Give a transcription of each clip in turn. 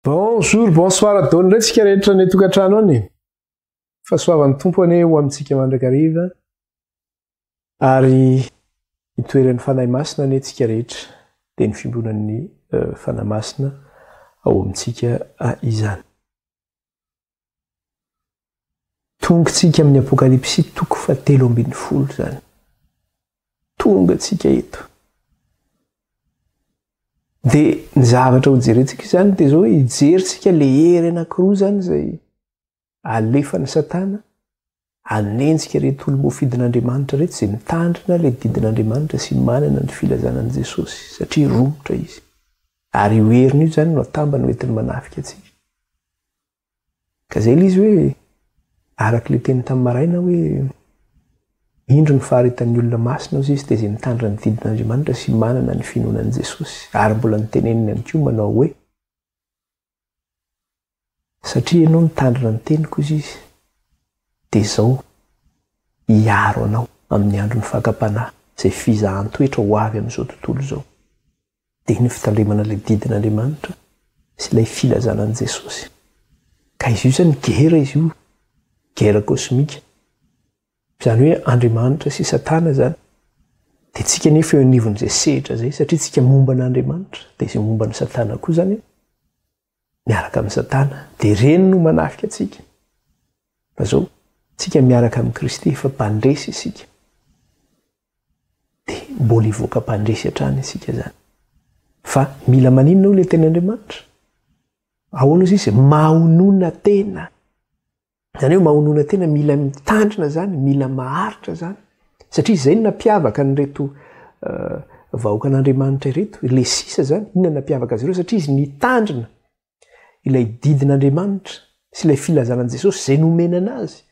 Bonjour, bonsoir daholo indray tsika rehetra any an-tokantrano any. Fahasoavan'ny Tompo anie ho amintsika mandrakariva ary itoeran'ny Fanahy Masina anie tsika rehetra dia ny fiombonan'ny eh, Fanahy Masina ao amintsika ah, izany. Tonga tsika amin'ny Apokalypsy toko fahatelo 13 izany. Tonga tsika eto. Dia ny zavatra ho jerentsika izany dia izao hoe hijery tsika le hery anankiroa izany izay alefan'i Satana hanenjika ireto olom-boafidin'Andriamanitra ireto izay mitandrina ilay didin'Andriamanitra sy manana ny filazana an'i Jesosy satria romotra izy. Ary io heriny io izany no atambany ho entiny manafika antsika. Ka zay ilay izy hoe araka ilay teny tamin'ny maraina hoe indro ny faharetan'ny olona masina hozy izy dia izay mitandrina ny didin'Andriamanitra sy manana ny finoana an'i Jesosy. Ary mbola noteneniny ihany koa manao hoe satria ianao mitandrina ny teniko hozy izy dia izao hiaro anao amin'ny andron'ny fakam-panahy izay fizahan-toetra ho avy amin'izao tontolo izao. Dia ny fitandremana ilay didin'Andriamanitra sy ilay filazana an'i Jesosy. Ka izy io izany guerre izy io, guerre cosmique. Izany hoe Andriamanitra sy Satana izany. Dia tsika nefa eo anivon'izay sehatra izay, satria tsika momba an'Andriamanitra, dia izay momba an'i Satana koa izany miaraka amin'i Satana. Dia ireny no manafika antsika. Fa izao, tsika miaraka amin'i Kristy efa mpandresy isika. Dia mbola hivoaka mpandresy hatrany isika izany. Fa mila maninona hoy ilay tenin'Andriamanitra? Ahoana hozy izy? Mahonona tena. Izany hoe mahonona tena, mila mitandrina izany, mila maharitra izany. Satria izay no nampiavaka an'ireto eh, vahoakan'Andriamanitra ireto, ilay sisa izany, inona no nampiavaka azy ireo? Satria izy nitandrina ilay didin'Andriamanitra sy ilay filazana an'i Jesosy izay nomena anazy.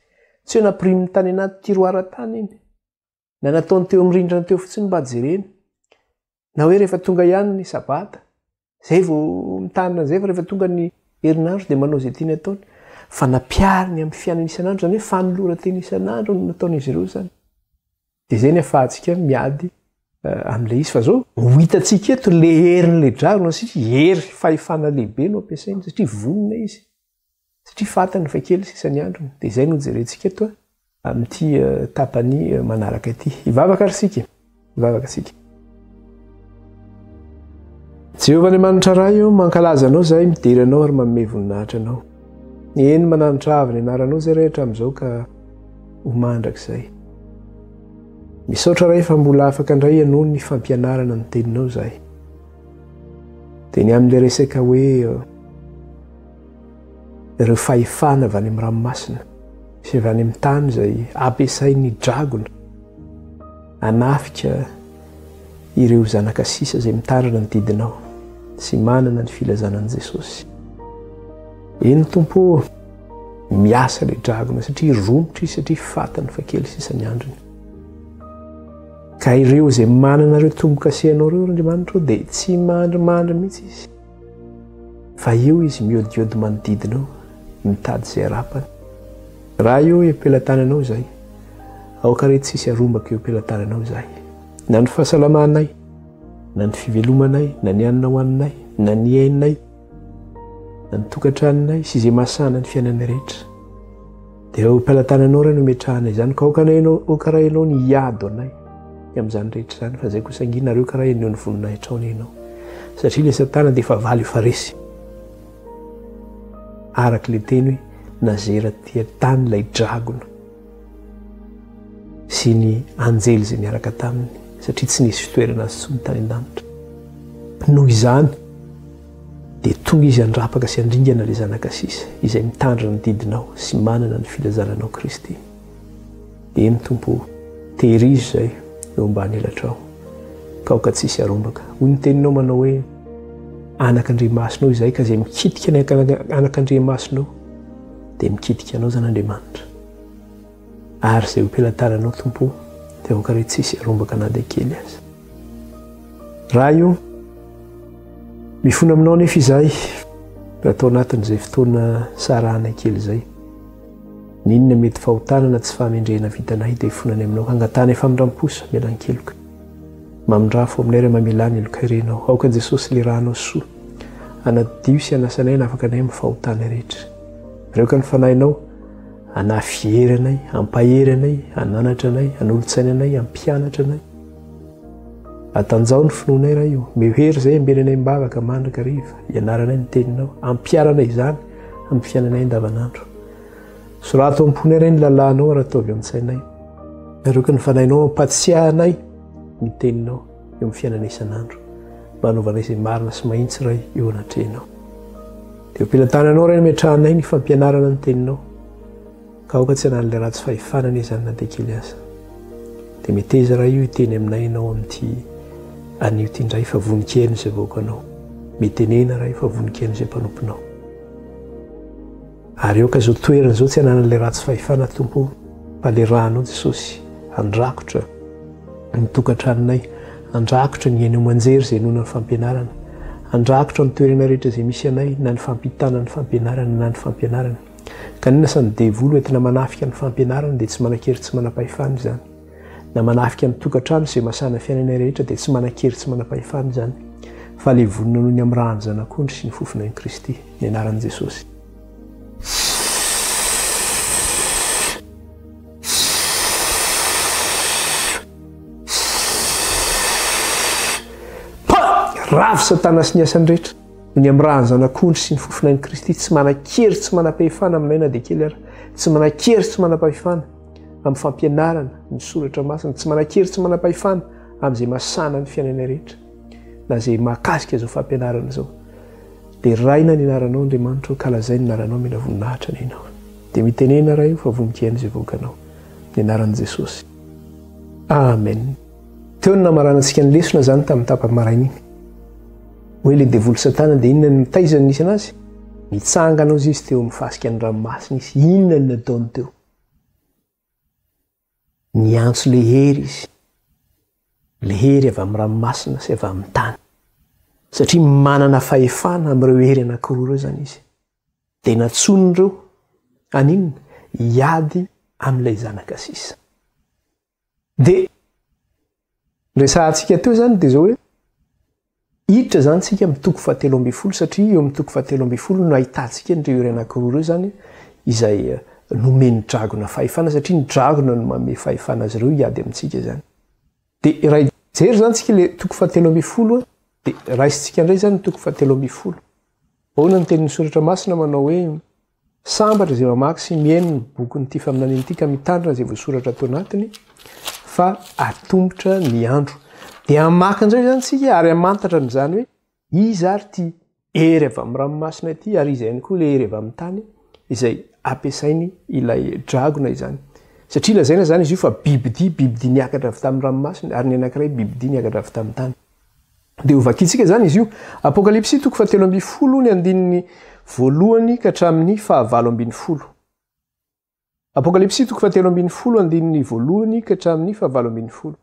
Tsy hoe nampiriminy tany anaty tiroara tany iny. Na nataony teo amin'ny rindrina teo fotsiny mba jerena. Na hoe rehefa tonga ihany ny sabata, zay vao mitanina an'izay fa rehefa tonga ny herinandro dia manao izay tiany ataony. Fa nampihariny amin'ny fiainana isan'andro, izany hoe fanoloran-tena isan'andro no nataon'izy ireo izany. Dia izay ny ahafahantsika miady eh, amin'ilay izy. Fa zao, ho hitantsika eto le herin'ilay dragona satria hery fahefana lehibe no ampiasainy satria vonona izy. Satria fantany fa kely sisa ny androny. Dia izay no jerentsika eto amin'ity tapany manaraka ity. Hivavaka ary isika. Hivavaka isika. Jehovah Andriamanitra Ray ô, mankalaza Anao izahay, midera Anao ary manome voninahitra Anao. Eny, mananatra avo ny anaranao izay Ray hatramin'izao ka ho mandrakizay. Misaotra Ray fa mbola afaka indray hanohy ny fampianarana ny teninao izahay. Dia ny amin'ilay resaka hoe ireo fahefana avy any amin'ny ranomasina sy avy any amin'ny tany izay ampiasain'ny dragona hanafika ireo zanaka sisa izay mitandrina ny didinao sy manana ny filazana an'i Jesosy. Eny Tompo ô, miasa ilay dragona satria romotra izy satria fatany fa kely sisa ny androny. Ka ireo izay manana ireo tombo-kasehanao ireo Andriamanitra dia tsy mandrimandry mihitsy izy. Fa eo izy miodiody manodidina eo, mitady izay harapany. Raha eo am-pelatananao izahay, aoka re tsy hisy harombaka eo am-pelatananao izahay. Na ny fahasalamanay, na ny fivelomanay, na ny hanina hohaninay, na ny ainay, na ny tokantranonay sy izay mahasahana ny fiainanay rehetra. Dia eo am-pelatananao re no imetrahana izany, ka aoka ianao, aoka raha ianao ny hiady anay ny amin'izany rehetra izany, fa izay kosa ange nareo ka raha ianao ny voninahitrao ny ianao. Satria ilay satana dia efa valy efa resy. Araka ilay teny hoe nazera tia tany ilay dragona sy ny anjely izay niaraka taminy, satria tsy nisy fitoerana azy intsony tany an-danitra. Noho izany, Dia tonga izy handrapaka sy handringana ilay zanaka sisa, izay mitandrina ny didinao sy manana ny filazana anao Kristy. Eny Tompo o, tehirizo izay eo ambany elatrao, ka aoka tsy hisy harombaka. Hoy ny teninao manao hoe, Anak'Andriamasinao izahay, ka izay mikitika ny anak'Andriamasinao, dia mikitika anao izany Andriamanitra. Ary izay ho am-pelatananao Tompo o, dia aoka re tsy hisy harombaka na dia kely aza. Ray o, mifona aminao anefa izahay raha tao anatin'izay fotoana sarahana kely izay. N'inona mety fahotana na tsy fahamendrehana vitanay dia ifonanay aminao hangatanay famindram-po sy famelan-keloka. Mamindrafo aminay ry mamelà ny helokay renao. Aoka Jesosy le ranao soa. Hanadio sy hanasa anay hanafaka anay amin'ny fahotana rehetra. Aoka ny Fanahinao hanafy hery anay, hampahery anay, hananatra anay, hanolo-tsaina anay, hampianatra anay. Atanjaho ny finoanay Ray o, omeo hery izay ambenanay am-bavaka mandrakariva, hianaranay ny Teninao, hampiharanay izany amin'ny fiainanay andavanandro. Sorato am-ponay Ray ny lalànao ary ataovy an-tsainay. Aroka ny Fanahinao hampatsiahy anay ny Teninao eo amin'ny fiainanay isan'andro, mba hanaovanay izay marina sy mahitsy Ray eo anatrehanao. Dia eo am-pelatananao Ray no ametrahanay ny fampianarana ny Teninao. Ka aoka tsy hanan'ilay ratsy fahefana anie izany na dia kely aza. Dia meteza raha io hiteny aminay ianao amin'ity anio ity indray fa vonon-keno izay vahoakanao. Mitenena Ray fa vonon-keno izay mpanomponao. Ary aoka izao toerana izao tsy hananan'ilay ratsy fahefana Tompo o, fa ilay rànao Jesosy handrakotra ny tokantranonay, handrakotra ny haino aman-jery izay henoina ny fampianarana, handrakotra ny toerana rehetra izay misy anay na ny fampitana ny fampianarana na ny fampianarana. Ka ny asan'ny devoly ho entina manafika ny fampianarana dia tsy manan-kery tsy manam-pahefana izany. Na manafika ny tokantrano izay masahana fiainanay rehetra dia tsy manan-kery tsy manam-pahefana izany. Fa levonina noho ny amin'ny ràn'ny Zanak'ondry sy ny fofonain'i Kristy. Ny anaran'i Jesosy. Pa! Ravo Satana sy ny asany rehetra. Ny amin'ny ràn'ny Zanak'ondry sy ny fofonain'i Kristy tsy manan-kery tsy manam-pahefana aminay na dia kely ara, tsy manan-kery tsy manam-pahefana amin'ny fampianarana ny soratra masina, tsy manan-kery tsy manam-pahefana amin'izay masana ny fiainanay rehetra na izay mahakasika izao fampianarana izao. Deraina ny anaranao Andriamanitra o, ka lazaina ny anaranao mila voninahitra anie ianao. Dia mitenena Ray o fa vonon-kihaino izay vahoakanao. Ny anaran'i Jesosy. Amen. Teo no namaranantsika ny lesona izany tamin'ny tapany maraina iny. Hoe ilay devoly satana dia inona no taiza no nisy anazy? Nitsangana ozy izy teo amin'ny fasika ny ranomasina izy. Inona no nataony teo? Niantso ilay hery izy. Ilay hery avy amin'ny ranomasina sy avy amin'ny tany. Satria manana fahefana amin'ireo hery anankiroa ireo izany izy. Dia nantsoiny ireo haninona? Hiady amin'ilay zanaka sisa. Dia resahantsika teo izany dia izao hoe hiditra izany tsika amin'ny toko fahatelo ambin'ny folo satria eo amin'ny toko fahatelo ambin'ny folo no ahitantsika an'ireo hery anankiroa ireo izany izay eh, nomen'ny dragona fahefana satria ny dragona no manome fahefana azy ireo hiady amintsika izany. Dia raha hijery izany tsika ilay toko fahatelo ambin'ny folo dia raisintsika indray izany ny toko fahatelo ambin'ny folo. Ahoana ny tenin'ny soratra masina manao hoe Sambatra izay mamaky sy mihaino ny bokin'ity faminaniana ity ka mitandrina izay voasoratra ato anatiny fa atombotra ny andro. Dia hamaky indray izany isika ary hamantatra an'izany hoe iza ary ity hery avy amin'ny ranomasina ity ary iza ihany koa ilay hery avy amin'ny tany izay ampiasainy ilay dragona izany. Satria lazaina izany izy io fa bibidia, bibidia niakatra avy tamin'ny ranomasina ary ny anankiray bibidia niakatra avy tamin'ny tany. Dia ho vakintsika izany izy io. Apokalypsy toko fahatelo ambin'ny folo ny andininy voalohany ka hatramin'ny fahavalo ambin'ny folo. Apokalypsy toko fahatelo ambin'ny folo andininy voalohany ka hatramin'ny fahavalo ambin'ny folo.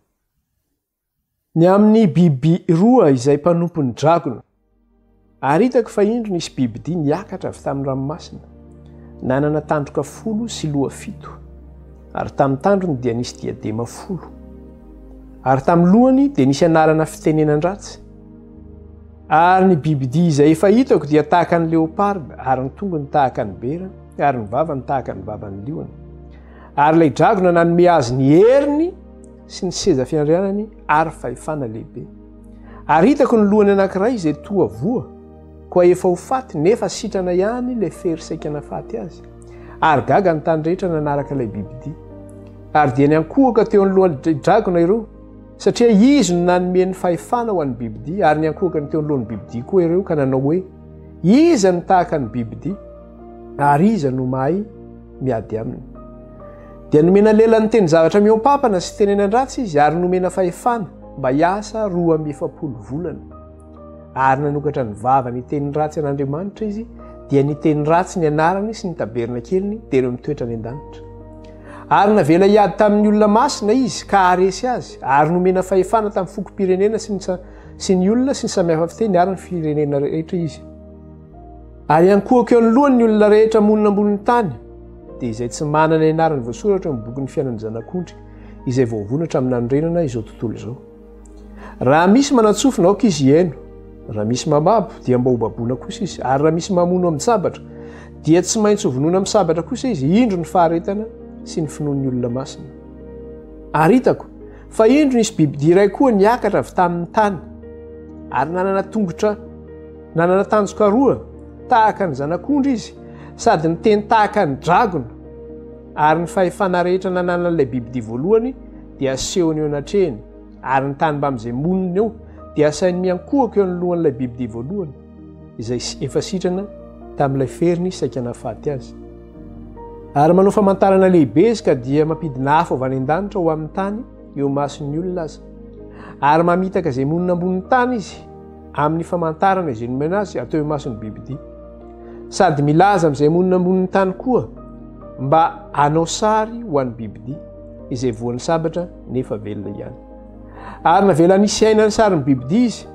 Ny amin'ny biby roa izay mpanompon'ny dragona. Ary hitako fa indro nisy bibidia niakatra avy tamin'ny ranomasina, nanana tandroka folo sy loha fito, ary tamin'ny tandrony dia nisy diadema folo, ary tamin'ny lohany dia nisy anarana fitenenan-dratsy. Ary ny bibidia izay efa hitako dia tahaka ny leoparda, ary ny tongony tahaka ny bera, ary ny vavany tahaka ny vavan'ny liona. Ary ilay dragona nanome azy ny heriny sy ny seza fiandrianany ary fahefana lehibe. Ary hitako ny lohany anankiray izay toa voa, koa efa ho faty, nefa sitrana ihany ilay fery saika nafaty azy. Ary gaga ny tany rehetra nanaraka ilay bibidia. Ary dia niankohoka teo anoloan'ny dragona ireo, satria izy no nanome ny fahefana ho an'ny bibidia, ary niankohoka ny teo anoloan'ny bibidia koa ireo ka nanao hoe, Iza no tahaka ny bibidia? Ary iza no mahay miady aminy? Dia nomena lela niteny zavatra mihoa-pampana sy tenenan-dratsy izy, ary nomena fahefana mba hiasa 42 volana. Ary nanokatra ny vavany hiteny ratsy an'Andriamanitra izy, dia niteny ratsy ny anarany sy ny tabernakeliny, dia ireo mitoetra any an-danitra. Ary navela hiady tamin'ny olona masina izy, ka haharesy azy, ary nomena fahefana tamin'ny fokom-pirenena sy ny sy ny olona sy ny samihafa fiteny ary ny firenena rehetra izy. Ary hiankohoka eo anoloany ny olona rehetra monina ambonin'ny tany, dia izay tsy manana ny anarany voasoratra eo amin'ny bokin'ny fiainan'ny Zanak'ondry, izay voavono hatramin'ny nanorenana izao tontolo izao. Raha misy manan-tsofina, aoka izy hihaino. Raha misy mamabo, dia mba hobaboina kosa izy, ary raha misy mamono amin'ny sabatra, dia tsy maintsy hovonoina amin'ny sabatra kosa izy. Indro ny faharetana sy ny finoan'ny olona masina. Ary hitako, fa indro nisy bibidia iray koa niakatra avy tamin'ny tany, ary nanana tongotra nanana tanjoka roa tahaka ny zanak'ondry izy, sady niteny tahaka ny dragona, ary ny fahefana rehetra nananan'ilay bibidia voalohany dia asehony eo anatrehiny. Ary ny tany mbamin'izay monina eo dia asainy miankohoka eo anoloan'ilay bibidia voalohany, izay efa sitrana tamin'ilay feriny saika nahafaty azy. Ary manao famantarana lehibe izy ka dia mampidina afo avy any an-danitra ho amin'ny tany eo imason'ny olona aza. Ary mamitaka izay monina ambonin'ny tany izy amin'ny famantarana izay nomena azy atao eo imason'ny bibidia. Sady milaza amin'izay monina ambonin'ny tany koa mba hanao sary ho an'ny bibidia izay voan'ny sabatra nefa velona ihany. Ary navela nisy aina ny sarin'ny bibidia izy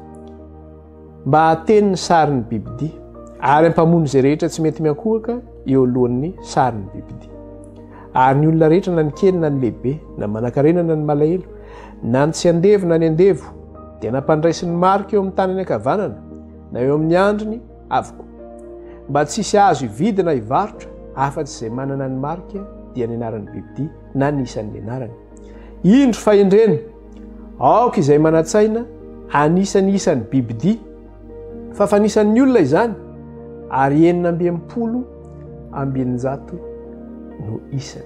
mba hahateny ny sarin'ny bibidia ary hampamono izay rehetra tsy mety miankohoka eo alohan'ny sarin'ny bibidia. Ary ny olona rehetra na ny kely na ny lehibe, na manankarena na ny malahelo, na ny tsy andevo na ny andevo, dia nampandraisiny marika eo amin'ny tanany ankavanana na eo amin'ny andriny avokoa. Mba tsy hisy azo hividy na hivarotra afa-tsy izay manana ny marika dia ny anaran'ny bibidia na ny isan'ny anarany. Indro fahendrena, aoka izay manan-tsaina anisan'ny isan'ny bibidia, fa fanisan'ny olona izany, ary 666 no isany.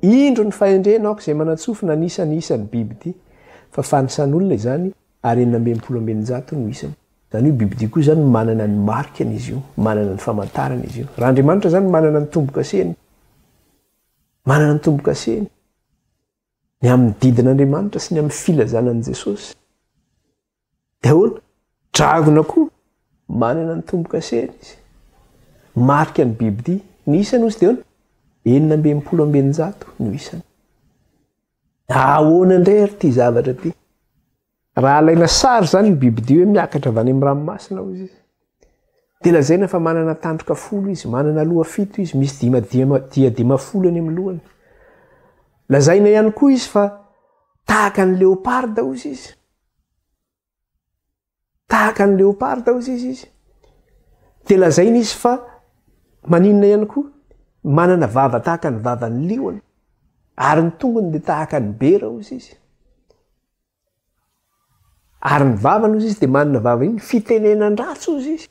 Indro ny fahendrena, aoka izay manan-tsofina anisan'ny isan'ny bibidia, fa fanisan'olona izany, ary 666 no isany. Izany hoe bibidia koa izany manana ny marikany izy io, manana ny famantarany izy io. Raha Andriamanitra izany manana ny tombo-kaseny, manana ny tombo-kaseny, ny amin'ny didin'Andriamanitra sy ny amin'ny filazana an'i Jesosy. Dia ahoana? Dragona koa manana ny tombo-kaseny izy. Marika ny bibidia. Ny isany hozy dia ahoana? 666 no isany. Ahoana indray ary ity zavatra ity? Raha alaina sary izany ny bibidia hoe miakatra avy any amin'ny ranomasina hozy izy, dia lazaina fa manana tandroka folo izy, manana loha fito izy, misy dima diama diadema folo any amin'ny lohany. Lazaina ihany koa izy fa tahaka ny leoparda hozy izy. Tahaka ny leoparda hozy izy izy. Dia lazaina izy fa maninona ihany koa? Manana vava tahaka ny vavan'ny liona. Ary ny tongony dia tahaka ny bera hozy izy. Ary ny vavany hozy izy dia manana vava iny fitenenan-dratsy hozy izy.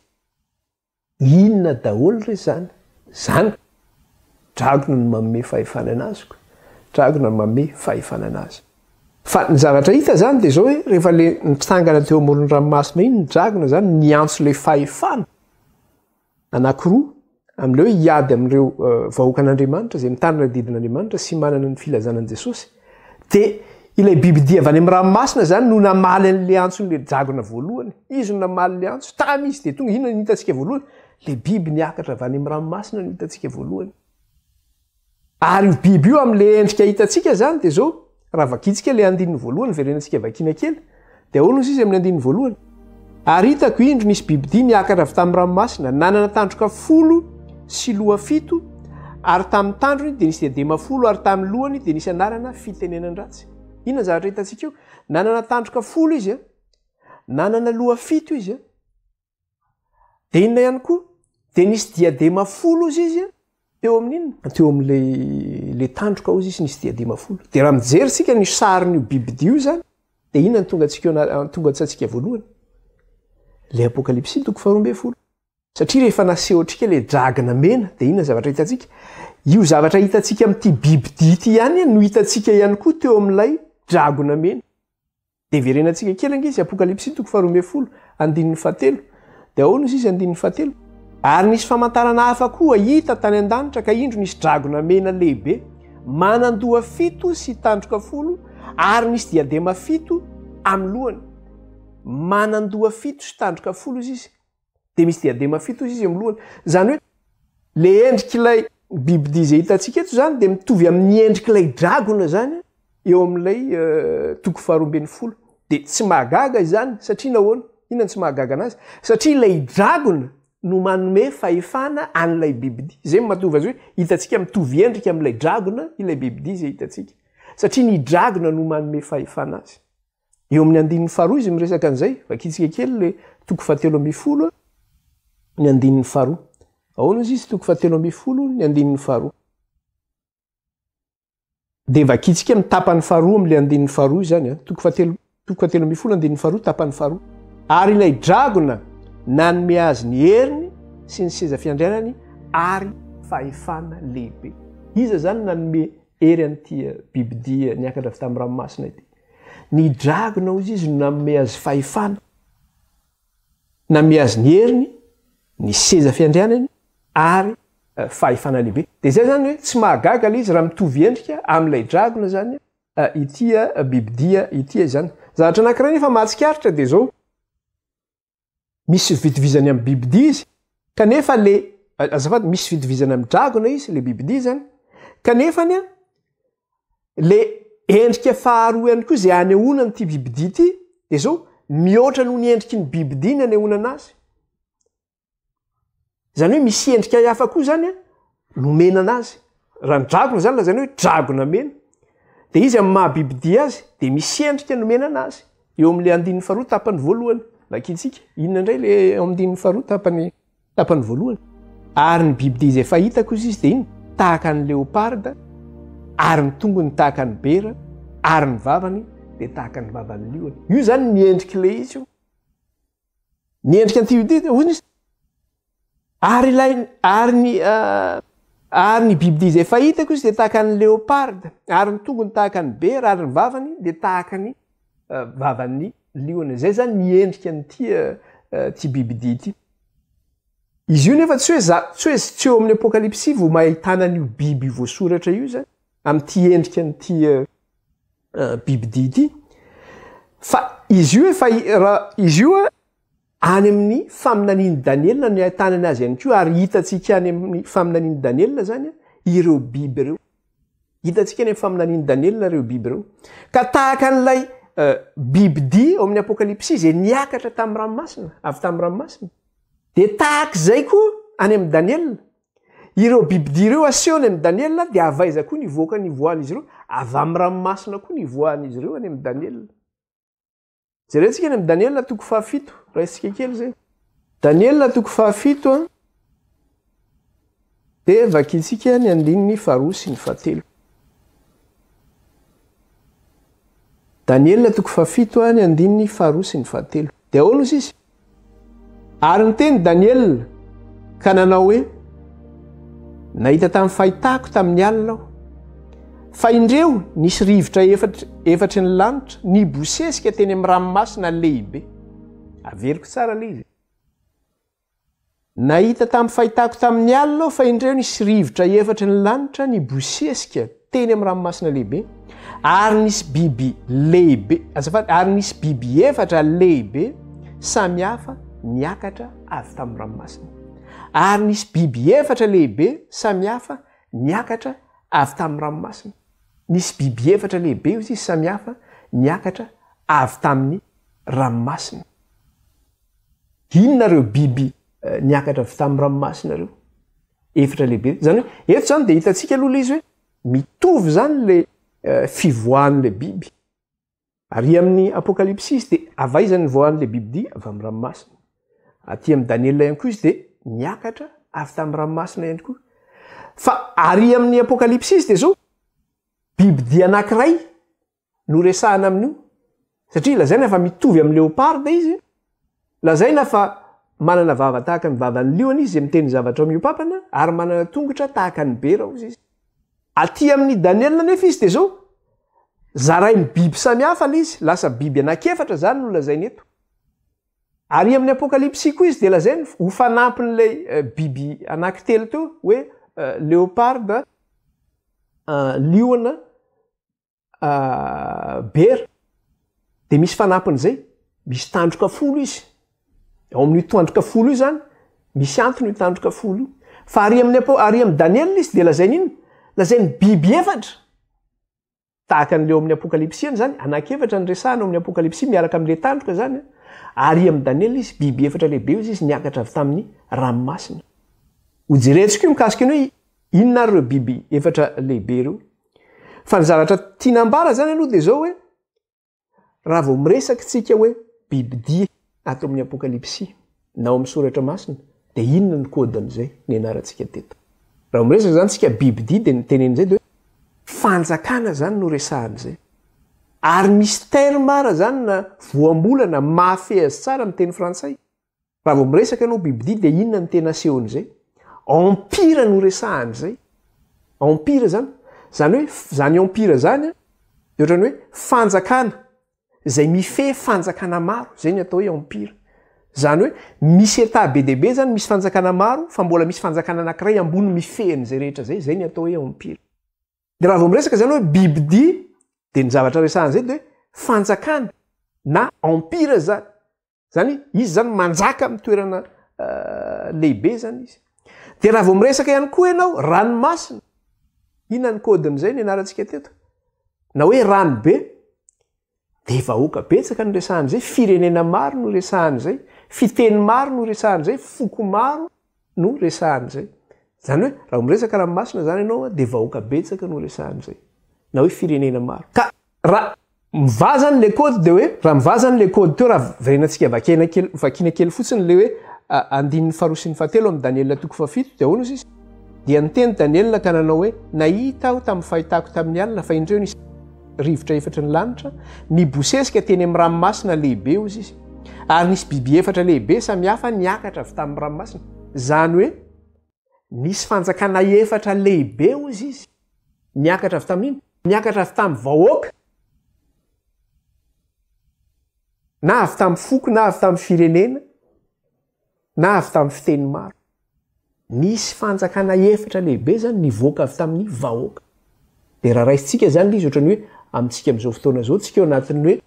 Inona daholo re zany? Zany dragona no manome fahefana anazy ko. Dragona no manome fahefana anazy. Fa ny zavatra hita zany dia zao hoe rehefa le nitsangana teo amoron'ny ranomasina iny ny dragona zany niantso le fahefana anakiroa amin'ilay hoe hiady amin'ireo vahoakan'Andriamanitra izay mitandrina ny didin'Andriamanitra sy manana ny filazana an'i Jesosy. Dia ilay bibidia avy any amin'ny ranomasina izany no namaly an'ilay antson'ilay dragona voalohany. Izy no namaly ilay antso. Tamy izy dia tonga. Inona no hitantsika voalohany? Ilay biby niakatra avy any amin'ny ranomasina no hitantsika voalohany. Ary io biby io amin'ilay endrika hitantsika izany dia izao, raha vakintsika ilay andininy voalohany, verenantsika vakiana kely, Dia ahoana hozy izy amin'ny andininy voalohany? Ary hitako, indro, nisy bibidia niakatra avy tamin'ny ranomasina, nanana tandroka folo sy loha fito, ary tamin'ny tandrony dia nisy diadema folo, ary tamin'ny lohany dia nisy anarana fitenenan-dratsy. Inona ny zavatra hitantsika eo? Nanana tandroka folo izy, nanana loha fito izy. Dia inona ihany koa? Dia nisy diadema folo hozy izy teo amin'ny inona? Teo amin'ilay le tandroka hozy izy nisy diadema folo. Dia raha mijery isika ny sarin'io bibidia io izany, dia inona no tonga antsika eo tonga an-tsaintsika voalohany? Ilay Apokalypsy toko faharoa ambin'ny folo. Satria rehefa nasehontsika ilay dragona mena, dia inona ny zavatra hitantsika? Io zavatra hitantsika amin'ity bibidia ity ihany no hitantsika ihany koa teo amin'ilay dragona mena. Dia verenantsika kely ange izy, Apokalypsy toko faharoa ambin'ny folo, andininy fahatelo. Dia ahoana hozy izy andininy fahatelo? Ary nisy famantarana hafa koa hita tany an-danitra, ka indro nisy dragona mena lehibe, manan-doha fito sy tandroka folo, ary nisy diadema fito amin'ny lohany. Manan-doha fito sy tandroka folo hozy izy. Dia misy diadema fito hozy izy amin'ny lohany. Izany hoe, le endrik'ilay bibidia izay hitantsika eto izany dia mitovy amin'ny endrik'ilay dragona izany eo amin'ilay toko faharoa ambin'ny folo. Dia tsy mahagaga izany, satria nahoana? Inona no tsy mahagaga anazy? Satria ilay dragona no manome fahefana an'ilay bibidia. Izay no mahatonga azy hoe hitantsika mitovy endrika amin'ilay dragona ilay bibidia izay hitantsika. Satria ny dragona no manome fahefana azy. Eo amin'ny andininy faharoa izy miresaka an'izay. Vakintsika kely ilay toko fahatelo ambin'ny folo, ny andininy faharoa. Ahoana izy izy? Toko fahatelo ambin'ny folo, ny andininy faharoa. De vakintsika ny tapany faharoa amin'ilay andininy faharoa izany a. Toko fahatelo, toko fahatelo ambin'ny folo, andininy faharoa, tapany faharoa. Ary ilay dragona nanome azy ny heriny sy ny seza fiandrianany ary fahefana lehibe. Iza zany nanome hery an'ity bibidia niakatra avy tamin'ny ranomasina ity? Ny dragona hozy izy no nanome azy fahefana, nanome azy ny heriny, ny seza fiandrianany ary fahefana lehibe. De zay zany hoe tsy mahagaga le izy raha mitovy endrika amin'ilay dragona zany ity bibidia ity zany. Zavatra anankiray nefa mahatsikaritra de zao: misy fitovizany amin'ny bibidia izy, kanefa le, azafady, misy fitovizany amin'ny dragona izy, le bibidia zany, kanefa ny a le endrika faharoa ihany koa zay anehoana nyity bibidia ity de zao mihoatra noho ny endriky ny bibidia ny anehoana anazy. Zany hoe misy endrika hafa koa zany a nomena anazy. Raha ny dragona zany lazany hoe dragona mena, de izy amy maha bibidia azy de misy endrika nomena anazy eo am'le andininy faharoa tapany voalohany. Vakintsika inona indray le eo andininy faharoa tapany voalohany? Ary ny bibidia izay fahitako izy izy de iny tahaka ny leoparda, ary ny tongony tahaka ny bera, ary ny vavany de tahaka ny vavan'ny liona. Io zany ny endriky le izy io, ny endrika an'ity hoy izy. Ary ilay ary ny bibidia izay fahitako izy de tahaka ny leoparda, ary ny tongony tahaka ny bera, ary ny vavany de tahaka ny vavan'ny liona. Zay zany ny endrika nyity ty bibidia ity. Izy io nefa tsy hoe za tsy hoe tsy eo amin'ny Apokalypsy vo mahitana an'io biby voasoratra io zany am'ty endrika nyity bibidia ity, fa izy io efa raha izy io a any amin'ny faminanian'i Daniela ny ahitanany azy ihany koa. Ary hitantsika any amin'ny faminanian'i Daniela zany ireo biby ireo. Hitantsika any amin'ny faminanian'i Daniela ireo biby ireo, ka tahaka an'ilay bibidia ao amin'ny Apokalypsy zay niakatra tamin'ny ranomasina, avy tamin'ny ranomasina, de tahaka izay koa any amin'ny Daniela ireo bibidia ireo asehony amin'ny Daniela. De avy aiza koa ny voaka ny voan'izy ireo? Avy amin'ny ranomasina koa ny voan'izy ireo any amin'ny Daniela. Jerentsika any amin'ny Daniela toko fahafito, raisika kely zay. Daniela toko fahafito a, de vakintsika ny andininy faharoa sy ny fahatelo. Daniela toko fahafito a, ny andininy faharoa sy ny fahatelo. De ahoana izy izy? Ary niteny Daniela ka nanao hoe: Nahita tamin'ny fahitako tamin'ny alina aho, fa indreo nisy rivotra efatra efatry ny lanitra nibosesika teny amin'ny ranomasina lehibe. Averiko tsara le izy. Nahita tamin'ny fahitako tamin'ny alina aho fa indreo nisy rivotra efatry ny lanitra nibosesika teny amin'ny ranomasina lehibe, ary nisy biby lehibe, azafady, ary nisy biby efatra lehibe samy hafa niakatra avy tamin'ny ranomasina. Ary nisy biby efatra lehibe samy hafa niakatra avy tamin'ny ranomasina. Nisy biby efatra lehibe hoy izy samy hafa niakatra avy tamin'ny ranomasina. Inona ireo biby niakatra avy tamin'ny ranomasina ireo? Efatra lehibe. Zany hoe eto zany de hitantsika aloha le izy hoe mitovy zany le fivoahan'le biby. Ary amin'ny Apokalypsy izy de avy aiza ny voahan'le biby dia? Avy amin'ny ranomasina. Aty amin'ny Daniela ihany koa izy de niakatra avy tamin'ny ranomasina ihany koa. Fa ary amin'ny Apokalypsy izy de zao biby dia anankiray no resahana amin'io, satria lazaina fa mitovy amin'ny leoparda izy, lazaina fa manana vava tahaka ny vavan'ny liona izy, izay miteny zavatra miopapana, ary manana tongotra tahaka ny bera ozy izy. Aty amin'ny Daniela nefa izy de zao zarain'ny biby samy hafa le izy, lasa biby anankiefatra zany no lazainy eto. Ary amin'ny Apokalypsy koa izy de lazainy ho fanampin'ilay biby anankitelo teo hoe leoparda, liona, Bera, de misy fanampin'izay, misy tandroka 10 izy. Ao amin'io tandroka 10 io zany, misy antony io tandroka 10 io. Fa ary amin'ny apo- ary amin'ny Daniela izy de lazainy inona? Lazainy biby efatra. Tahaka an'le ao amin'ny Apokalypsy iny zany, anankiefatra ny resahana ao amin'ny Apokalypsy miaraka amin'le tandroka zany. Ary amin'ny Daniela izy, biby efatra lehibe izy niakatra avy tamin'ny ranomasina. Hojerentsika io mikasika ny hoe inona ary ireo biby efatra lehibe ireo. Fa ny zavatra tiana ambara zany aloha de zao hoe, Raha vao miresaka isika hoe bibidia ato amin'ny Apokalypsy na ao amin'ny Soratra Masina dia inona ny code-n'izay nianarantsika teto? Raha vao miresaka izany isika bibidia dia ny tenen'izay dia hoe fanjakana izany no resahan'izay. Ary misy terme ara izany na voambolana mahafehy azy tsara amin'ny teny frantsay. Raha vao miresaka ianao bibidia dia inona no tena asehon'izay? Empire no resahan'izay. Empire izany. Izany hoe izany empire izany dia ohatran'ny hoe fanjakana izay mifehy fanjakana maro. Izay ny atao hoe empire. Izany hoe misy état be dia be izany, misy fanjakana maro fa mbola misy fanjakana anankiray ambony mifehy an'izay rehetra izay. Izay ny atao hoe empire. Dia raha vao miresaka izany hoe bibidia dia ny zavatra resahan'izay dia hoe fanjakana na empire izany. Zany hoe izy zany manjaka amin'ny toerana lehibe zany izy. Dia raha vao miresaka ihany koa ianao ranomasina, inona ny code-n'izay nianarantsika teto? Na hoe rano be, dia vahoaka betsaka no resahan'izay, firenena maro no resahan'izay, fiteny maro no resahan'izay, foko maro no resahan'izay. Zany hoe raha vao miresaka ranomasina zany ianao dia vahoaka betsaka no resahan'izay, na hoe firenena maro. Ka raha Mivaha zany le code de hoe, raha mivaha zany le code teo raha verenantsika vakena kely, vakiana kely fotsiny le hoe andininy faharoa sy ny fahatelo amin'ny Daniela toko fahafito de ahoana ozy izy? Dia niteny Daniela ka nanao hoe, Nahita aho tamin'ny fahitako tamin'ny alina fa indreo nisy rivotra efatry ny lanitra nibosesika teny amin'ny ranomasina lehibe ozy izy, ary nisy biby efatra lehibe samihafa niakatra avy tamin'ny ranomasina, izany hoe Nisy fanjakana efatra lehibe hozy izy, niakatra avy tamin'inona? Niakatra avy tamin'ny vahoaka, na avy tamin'ny foko, na avy tamin'ny firenena, na avy tamin'ny fiteny maro. Nisy fanjakana efatra lehibe izany nivoaka avy tamin'ny vahoaka. Dia raha raisintsika izany ilay izy ohatran'ny hoe amintsika amin'izao fotoana izao, tsika eo anatin'ny hoe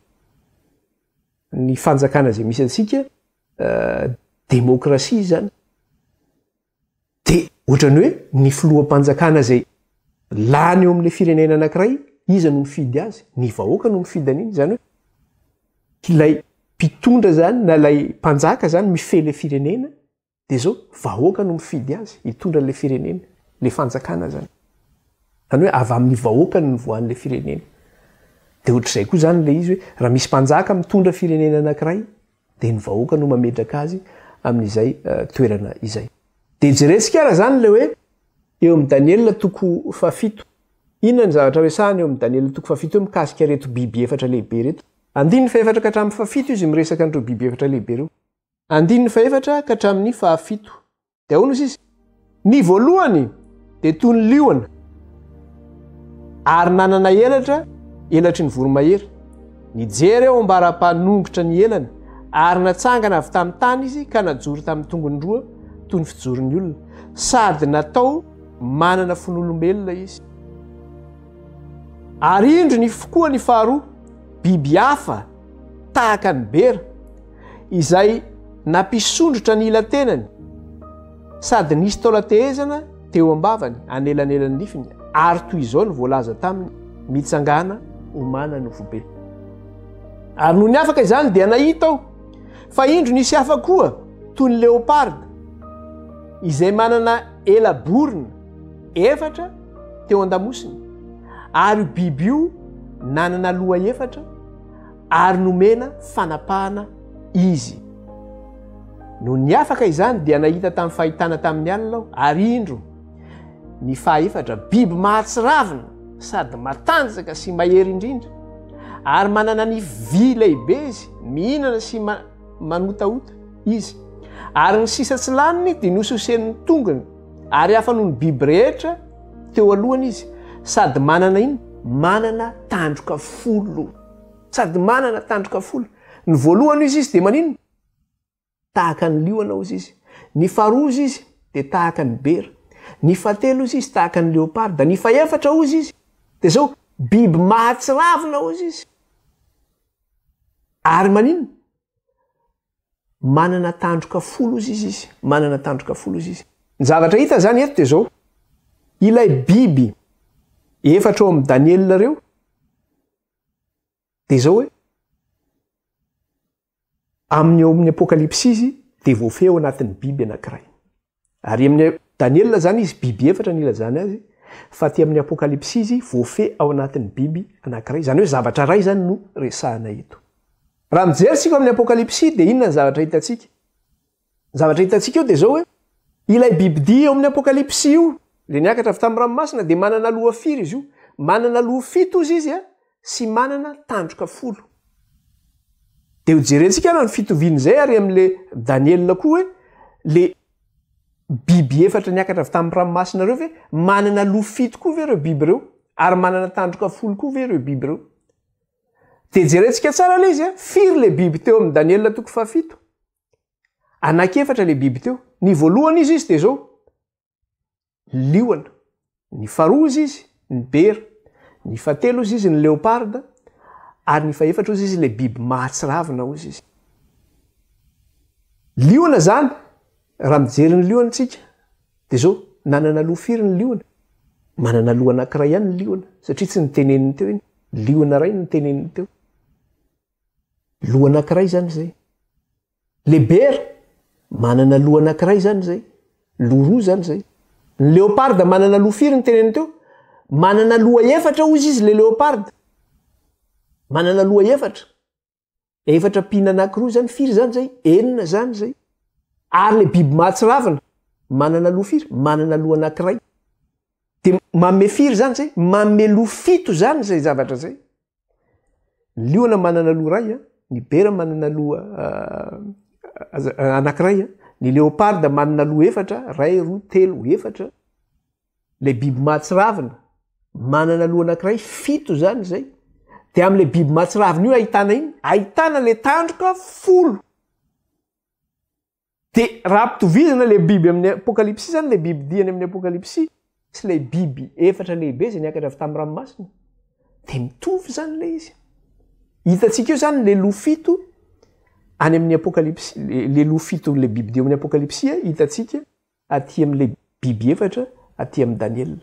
ny fanjakana izay misy antsika, Demokrasia izany dia ohatran'ny hoe ny filoham-panjakana izay lany eo amin'ilay firenena anankiray, iza no mifidy azy? Ny vahoaka no mifidy an'iny. Izany hoe ilay mpitondra izany na ilay mpanjaka izany mifehy ilay firenena dia izao vahoaka no mifidy azy hitondra an'ilay firenena, ilay fanjakana izany. Izany hoe avy amin'ny vahoaka no nivoahan'ilay firenena. Dia ohatr'izay koa izany ilay izy hoe raha misy mpanjaka mitondra firenena anankiray dia ny vahoaka no mametraka azy amin'izay toerana izay. Dia jerentsika ara izany ilay hoe eo amin'i Daniela toko fahafito. Inona ny zavatra resahana eo amin'i Daniela toko fahafito eo mikasika ireto biby efatra lehibe ireto? Andininy fahefatra ka hatramin'ny fahafito izy miresaka an'ireo biby efatra lehibe ireo. Andininy fahefatra ka hatramin'ny fahafito. Dia ahoana hozy izy? Ny voalohany dia toy ny liona, ary nanana elatra, elatry ny voromahery. Nijery aho ambara-panongotra ny elany, ary natsangana avy tamin'ny tany izy ka najoro tamin'ny tongony roa toy ny fijoron'ny olona, sady natao manana fon'olombelona izy. Ary indro ny fokoany faharoa, biby hafa tahaka ny bera, izay nampisondrotra ny ila-tenany, sady nisy taolan-tehezana teo am-bavany, anelanelan'ny nifiny, ary toy izao no voalaza taminy, Mitsangàna, homana nofobe. Ary nony afaka izany dia nahita aho, fa indro nisy hafa koa, toy ny leoparda, izay manana ela-borona efatra teo an-damosiny, ary io biby io nanana loha efatra, ary nomena fanapahana izy. Nony afaka izany dia nahita tamin'ny fahitana tamin'ny alina aho, ary indro, ny fahaefatra, biby mahatsiravina sady matanjaka sy mahery indrindra, ary manana nify vy lehibe izy, mihinana sy manotahota izy, ary ny sisa tsy laniny dia nososen'ny tongony, ary hafa noho ny biby rehetra teo alohany izy, sady manana inona? Manana tandroka folo. Sady manana tandroka folo. Ny voalohany hozy izy dia maninona? Tahaka ny liona hozy izy. Ny faharoa hozy izy dia tahaka ny bera. Ny fahatelo hozy izy tahaka ny leoparda. Ny fahefatra hozy izy dia zao, biby mahatsiravina hozy izy. Ary maninona? Manana tandroka folo hozy izy izy. Manana tandroka folo hozy izy. Ny zavatra hita izany eto dia izao, ilay biby efatra ao amin'i Daniela ireo dia izao hoe, amin'ny ao amin'ny Apokalypsy izy dia voafehy ao anatin'ny biby anankiray. Ary amin'ny Daniela izany izy biby efatra no ilazany azy, fa aty amin'ny Apokalypsy izy voafehy ao anatin'ny biby anankiray. Izany hoe zavatra iray izany no resahana eto. Raha mijery isika ao amin'ny Apokalypsy dia inona ny zavatra hitantsika? Ny zavatra hitantsika eo dia izao hoe, ilay bibidia eo amin'ny Apokalypsy io, ilay niakatra avy tamin'ny ranomasina dia manana loha firy izy io? Manana loha fito ozy izy sy manana tandroka folo. Dia ho jerentsika ary ny fitovian'izay ary amin'ilay Daniela koa hoe, le biby efatra niakatra avy tamin'ny ranomasina ireo ve manana loha fito koa ve ireo biby ireo? Ary manana tandroka folo koa ve ireo biby ireo? Dia jerentsika tsara ilay izy, firy ilay biby teo amin'i Daniela toko fahafito? Anankiefatra ilay biby teo. Ny voalohany izy izy dia izao, liona. Ny faharoa izy izy, ny bera. Ny fahatelo izy izy, ny leoparda. Ary ny fahefatra izy izy, ilay biby mahatsiravina hozy izy. Liona izany, raha mijery ny liona isika, dia izao, nanana loha firy ny liona? Manana loha anankiray ihany ny liona, satria tsy niteneniny teo iny. Liona iray no niteneniny teo. Loha anankiray izany izay. Le bera, manana loha anankiray izany izay. Loha roa izany izay. Ny leoparda manana loha firy ny teneniny teo? Manana loha efatra hozy izy le leoparda. Manana loha efatra. Efatra ampiana anankiroa izany, firy izany izay? Enina izany izay. Ary le biby mahatsiravina, manana loha firy? Manana loha anankiray. Dia manome firy izany izay? Manome loha fito izany izay zavatra izay. Ny liona manana loha iray, ny bera manana loha anankiray, ny leoparda manana loha efatra, iray, roa, telo, efatra. Ilay biby mahatsiravina manana loha anankiray, fito izany izay. Dia amin'ilay biby mahatsiravina io ahitana inona? Ahitana ilay tandroka folo. Dia raha ampitovizana ilay biby amin'ny Apokalypsy izany, ilay biby dia any amin'ny Apokalypsy sy ilay biby efatra lehibe izay niakatra avy tamin'ny ranomasina, dia mitovy izany ilay izy. Hitantsika eo izany ilay loha fito any amin'ny Apokalypsy, ilay loha fito ilay biby dia amin'ny Apokalypsy hitantsika aty amin'ilay biby efatra aty amin'i Daniela.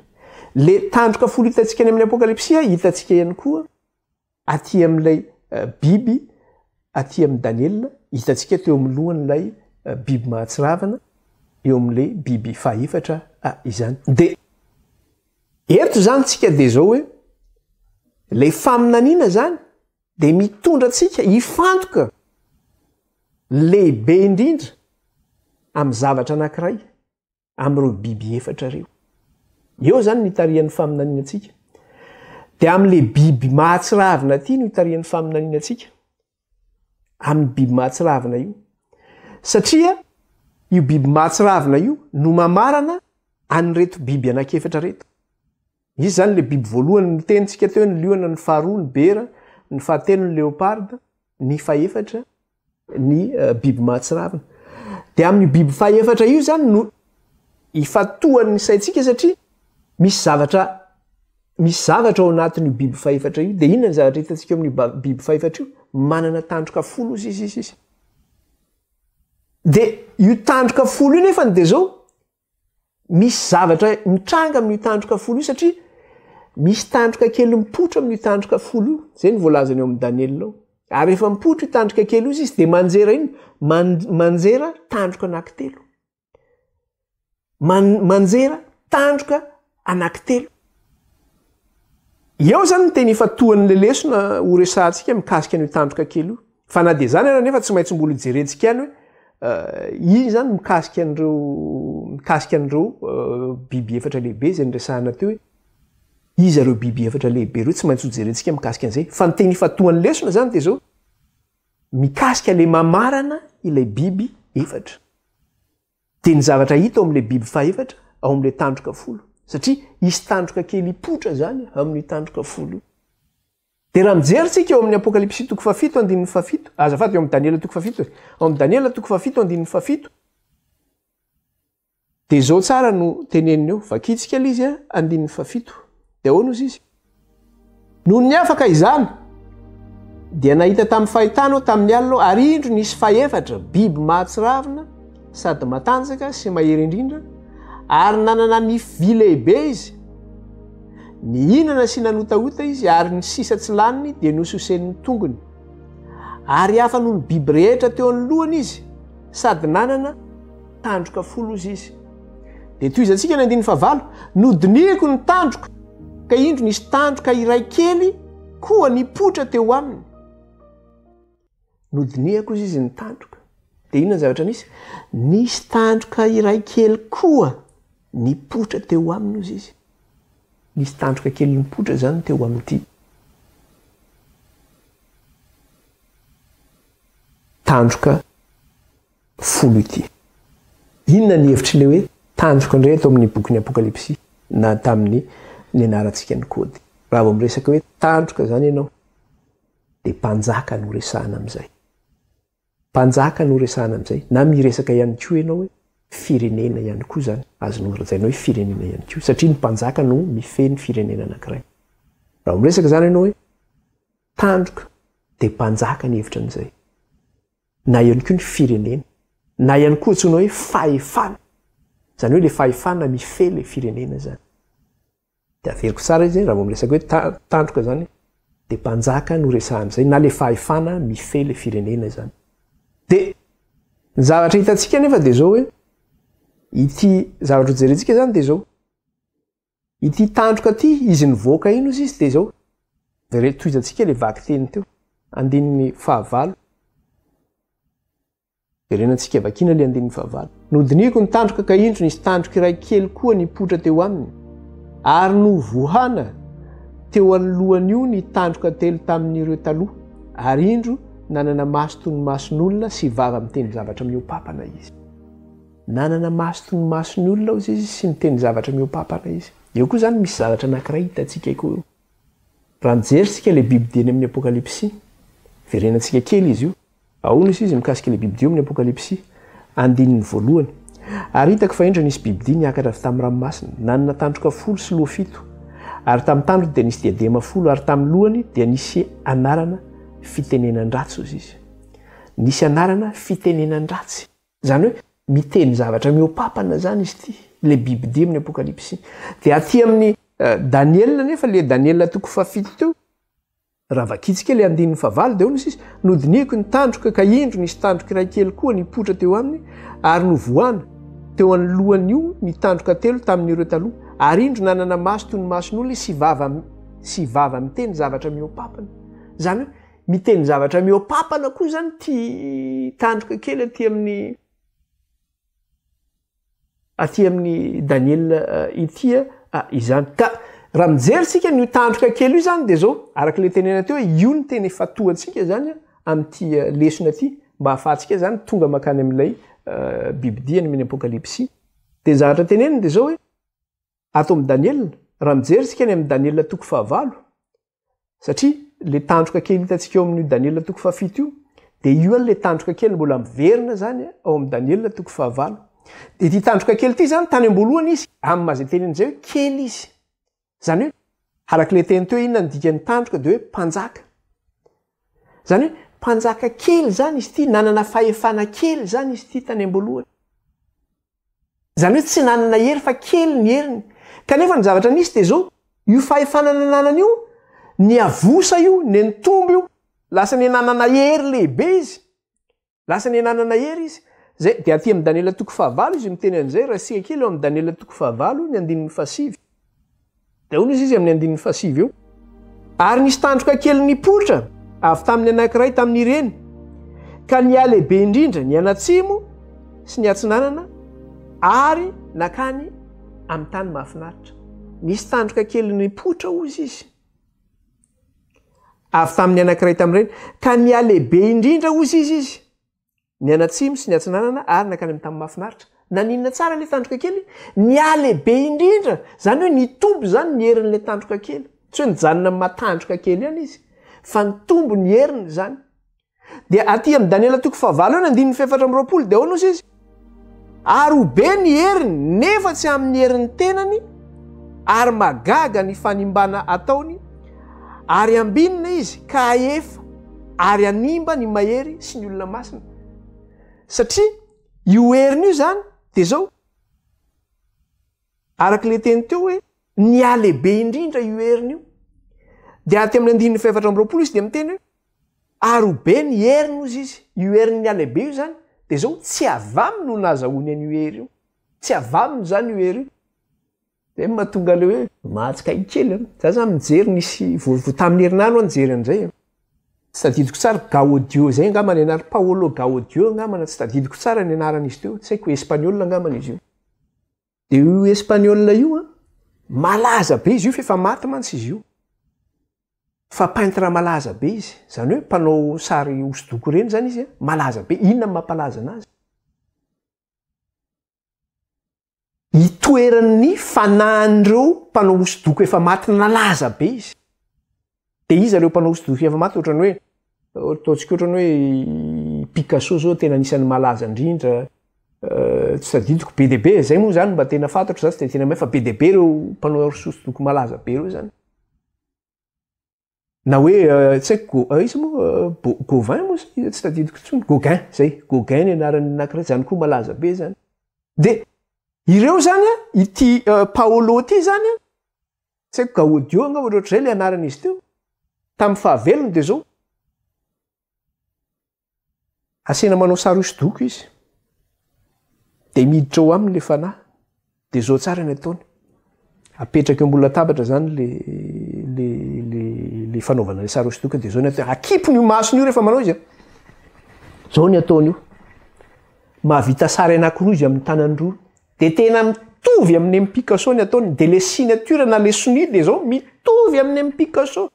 Ilay tandroka folo hitantsika any amin'ny Apokalypsy hitantsika ihany koa Aty amin'ilay biby aty amin'i Daniela, hitantsika teo amin'ny lohan'ilay biby mahatsiravina, eo amin'ilay biby fahefatra izany. Dia eto izany tsika dia izao hoe, ilay faminaniana izany dia mitondra antsika hifantoka lehibe indrindra amin'ny zavatra anankiray. amin'ireo biby efatra ireo. Eo izany no itarihan'ny faminaniana antsika. Dia amin'ilay biby mahatsiravina aty no itarihan'ny faminaniana antsika. Amin'ny biby mahatsiravina io. Satria io biby mahatsiravina io no mamarana an'ireto biby anankiefatra ireto. Izy izany ilay biby voalohany nitentsika teo, ny liona, ny faharoa ny bera, ny fahatelo ny leoparda, ny fahefatra ny biby mahatsiravina. Dia amin'io biby fahefatra io izany no ifantohan'ny saintsika satria misy zavatra misy zavatra ao anatin'io biby fahefatra io. Dia inona ny zavatra hitantsika eo amin'io biby fahefatra io? Manana tandroka folo izy izy izy. Dia io tandroka folo io nefany dia izao, Misy zavatra mitranga amin'io tandroka folo io satria misy tandroka kely mipoitra amin'io tandroka folo io. Izay no voalazany ao amin'ny Daniela ao. Ary rehefa mipoitra io tandroka kely io izy dia manjera iny, manjera tandroka anankitelo. Manjera tandroka anankitelo. Eo izany ny teny ifantohan'ilay lesona ho resahantsika mikasika an'io tandroka kely io. Fa na dia izany ara nefa tsy maintsy mbola hojerentsika ihany hoe iny izany mikasika an'ireo mikasika an'ireo biby efatra lehibe izay niresahana teo hoe iza ireo biby efatra lehibe ireo, tsy maintsy hojerentsika mikasika an'izay. Fa ny teny ifantohan'ny lesona izany dia izao, mikasika ilay mamarana ilay biby efatra. Dia ny zavatra hita ao amin'ilay biby fahefatra, ao amin'ilay tandroka folo. Satria hisy tandroka kely hipoitra izany amin'io tandroka folo io. Dia raha mijery isika eo amin'ny Apokalypsy toko fahafito andininy fahafito, azafady, eo amin'ny Daniela toko fahafito e, ao amin'ny Daniela toko fahafito andininy fahafito, dia izao tsara no teneniny eo, vakintsika ilay izy andininy fahafito. Dia ahoana ozy izy? Nony afaka izany, dia nahita tamin'ny fahitana aho tamin'ny alina aho, ary indro nisy fahefatra, biby mahatsiravina sady matanjaka sy mahery indrindra, ary nanana nify vy lehibe izy. Nihinana sy nanotahota izy, ary ny sisa tsy laniny dia nososen'ny tongony. Ary hafa noho ny biby rehetra teo anoloany izy, sady nanana tandroka folo ozy izy. Dia tohizantsika ny andininy fahavalo, Nodinihiko ny tandroka, ka indro nisy tandroka iray kely koa nipoitra teo aminy. Nodinihako ozy izy ny tandroka. Dia inona ny zavatra nisy? Nisy tandroka iray kely koa nipoitra teo aminy ozy izy. Nisy tandroka kely nipoitra izany teo amin'ity tandroka folo ity. Inona ny hevitr'ilay hoe tandroka indray eto amin'ny bokin'ny Apokalypsy na tamin'ny nianarantsika ny kôdy? Raha vao miresaka hoe tandroka izany ianao dia mpanjaka no resahana amin'izay. Mpanjaka no resahana amin'izay. Na miresaka ihany koa ianao hoe firenena ihany koa izany. Azonao lazaina hoe firenena ihany koa. Satria ny mpanjaka no mifehy ny firenena anankiray. Raha miresaka izany ianao hoe tandroka dia mpanjaka ny hevitra amin'izay. Na ihany koa ny firenena. Na ihany koa antsoina hoe fahefana. Izany hoe ilay fahefana mifehy ilay firenena izany. Dia averiko tsara izy, raha vao miresaka hoe tandroka izany dia mpanjaka no resahana izay na le fahefana mifehy le firenena izany. Dia ny zavatra hitantsika anefa dia izao hoe ity zavatra hojerentsika izany dia izao, ity tandroka ity izy nivoaka iny ozy izy dia izao, tohizantsika le vakiteny teo, andininy fahavalo. Verenantsika vakiana ilay andininy fahavalo. Nodinihiko ny tandroka ka indro nisy tandroka iray kely koa nipoitra teo aminy, ary novohana teo anoloan'io ny tandroka telo tamin'ireo taloha, ary indro nanana maso toy ny mason'olona sy vava miteny zavatra mihoa-papana izy. Nanana maso toy ny mason'ny olona hozy izy sy niteny zavatra mihoa-papana izy. Eo koa izany misy zavatra anankiray hitantsika koa eo. Raha mijery isika ilay bibidia eny amin'ny Apokalypsy, verenantsika kely izy io. Ahoana izy izy mikasika ilay bibidia eo amin'ny Apokalypsy? Andininy voalohany. Ary hitako fa indro nisy bibidia niakatra avy tamin'ny ranomasina, nanana tandroka folo sy loha fito. Ary tamin'ny tandrony dia nisy diadema folo, ary tamin'ny lohany dia nisy anarana fitenenan-dratsy, hozy izy. Nisy anarana fitenenan-dratsy. Izany hoe miteny zavatra mihoa-papana izany izy ity, ilay bibidia amin'ny Apokalypsy. Dia aty amin'ny Daniela anefa, ilay Daniela toko fahafito teo, raha vakintsika ilay andininy fahavalo dia hoy izy, nodinihiko ny tandroka ka indro nisy tandroka iray kely koa nipoitra teo aminy ary novohana teo anoloan'io ny tandroka telo tamin'ireo taloha, ary indro nanana maso toy ny mason'olona izy sy vava sy vava miteny zavatra mihoa-papana. Izany hoe Miteny zavatra mihoa-papana koa izany ity tandroka kely aty amin'ny aty amin'ny Daniela eh, ity eh, ah, izany. Ka raha mijery tsika ny tandroka kely io izany dia zao, araka ilay tenena teo hoe io ny tena ifantohantsika izany eh, amin'ity lesona ity mba hahafahantsika izany tonga mankany amin'ilay bibidia any amin'ny Apokalypsy. Dia ny zavatra teneniny dia zao hoe ato amin'i Daniela, raha mijery tsika any amin'i Daniela toko fahavalo, Satria le tandroka kely hitantsika eo amin'io Daniela toko fahafito io, dia io ihany le tandroka kely mbola miverina zany ao amin'ny Daniela toko fahavalo. Dia ity tandroka kely ity zany tany am-boalohany izy, amin'ny maha izay teniny izay hoe kely izy. Izany hoe, araka ilay teny teo inona ny dikan'ny tandroka dia hoe mpanjaka. Izany hoe mpanjaka kely izany izy ity, nanana fahefana kely izany izy ity tany am-boalohany. Izany hoe tsy nanana hery fa kely ny heriny. Kanefa ny zavatra nisy dia izao, io fahefana nananany io, niavosa io, nitombo io, lasa niananana hery lehibe izy. Lasa niananana hery izy. Izay, dia aty amin'i Daniela toko fahavalo izy miteny an'izay, raisika kely eo amin'i Daniela toko fahavalo, ny andininy fahasivy. Dia hoy izy amin'ny andininy fahasivy eo, Ary nisy tandroka kely nipoitra avy tamin'ny anankiray tamin'ireny, ka nihalehibe indrindra nianatsimo sy niatsinanana ary nankany amin'ny tany mahafinaritra. Nisy tandroka kely nipoitra, hoy izy, avy tamin'ny anankiray tamin'ireny, ka nihalehibe indrindra, hoy izy, Nianatsimo sy niatsinanana ary nankany amin'ny tany mahafinaritra. Naninona tsara ilay tandroka kely? Nihalehibe indrindra! Izany hoe nitombo izany ny herin'ilay tandroka kely. Tsy hoe nijanona amin'ny maha tandroka kely ihany izy, fa nitombo ny heriny izany. Dia aty amin'i Daniela toko fahavalo eo ny andininy fahefatra amby 20 dia ahoana hozy izy? Ary ho be ny heriny, nefa tsy amin'ny herin'ny tenany, ary mahagaga ny fanimbana ataony, ary ambinina izy ka hahefa ary hanimba ny mahery sy ny olona masina. Satria io heriny io izany dia izao, araka ilay teny teo hoe nihalehibe indrindra io heriny io. Dia aty amin'ny andininy fahefatra amby 20 izy dia miteny hoe Ary ho be ny heriny hozy izy. Io herin'ny nihalehibe io izany dia izao, tsy avy aminy no nahazahoany an'io hery io. Tsy avy aminy izany io hery io. Zay no mahatonga le hoe mahatsikaiky kely an. Za zany mijery nisy vao tamin'ny herinandro aho nijery an'izay an. Tsy tadidiko tsara, Gaudio izay angamba ny anarany, Paolo Gaudio angamba na tsy tadidiko tsara ny anaran'izy teo, tsy haiko, Espagnol angamba izy io. Dia io Espagnol io an, malaza be izy io fa efa maty mantsy izy io. Fa peintre malaza be izy, izany hoe mpanao sary hosodoko ireny izany izy an, malaza be. Inona no mampalaza anazy? Itoeran'ny fanahin'ireo mpanao hosodoko efa maty nalaza be izy. Dia iza ireo mpanao hosodoko efa maty? Ohatran'ny hoe, ataontsika ohatran'ny hoe i Picasso zao tena anisan'ny malaza indrindra, tsy tadidiko, be dia be, zay moa zany mba tena fantatro, za tsy dia tena mahay fa be dia be ireo mpanao hosodoko malaza be ireo zany. Na hoe tsy haiko Go, iza moa Gauvin moa sa iza tsy tadidiko intsony, Gauguin, zay, Gauguin ny anaran'ny anankiray, zany koa malaza be zany. De ireo zany an, ity Paolo ity zany an, tsy haiko Gaudio angamba ohatrohatr'izay le anaran'izy teo, tamin'ny fahavelony de zao, Asaina manao sary hosodoko izy. Dia miditra ao aminy le fanahy. Dia zao tsara ny ataony. Apetraka eo ambony latabatra zany le le le le fanaovana le sary hosodoko dia zao ny ataony. Akipony io masony io rehefa manao izy a. Zao ny ataony io. Mahavita sary anankiroa izy amin'ny tanany roa. Dia tena mitovy amin'ny an'i Picasso ny ataony. Dia le signature na le sonia dia zao mitovy amin'ny an'i Picasso.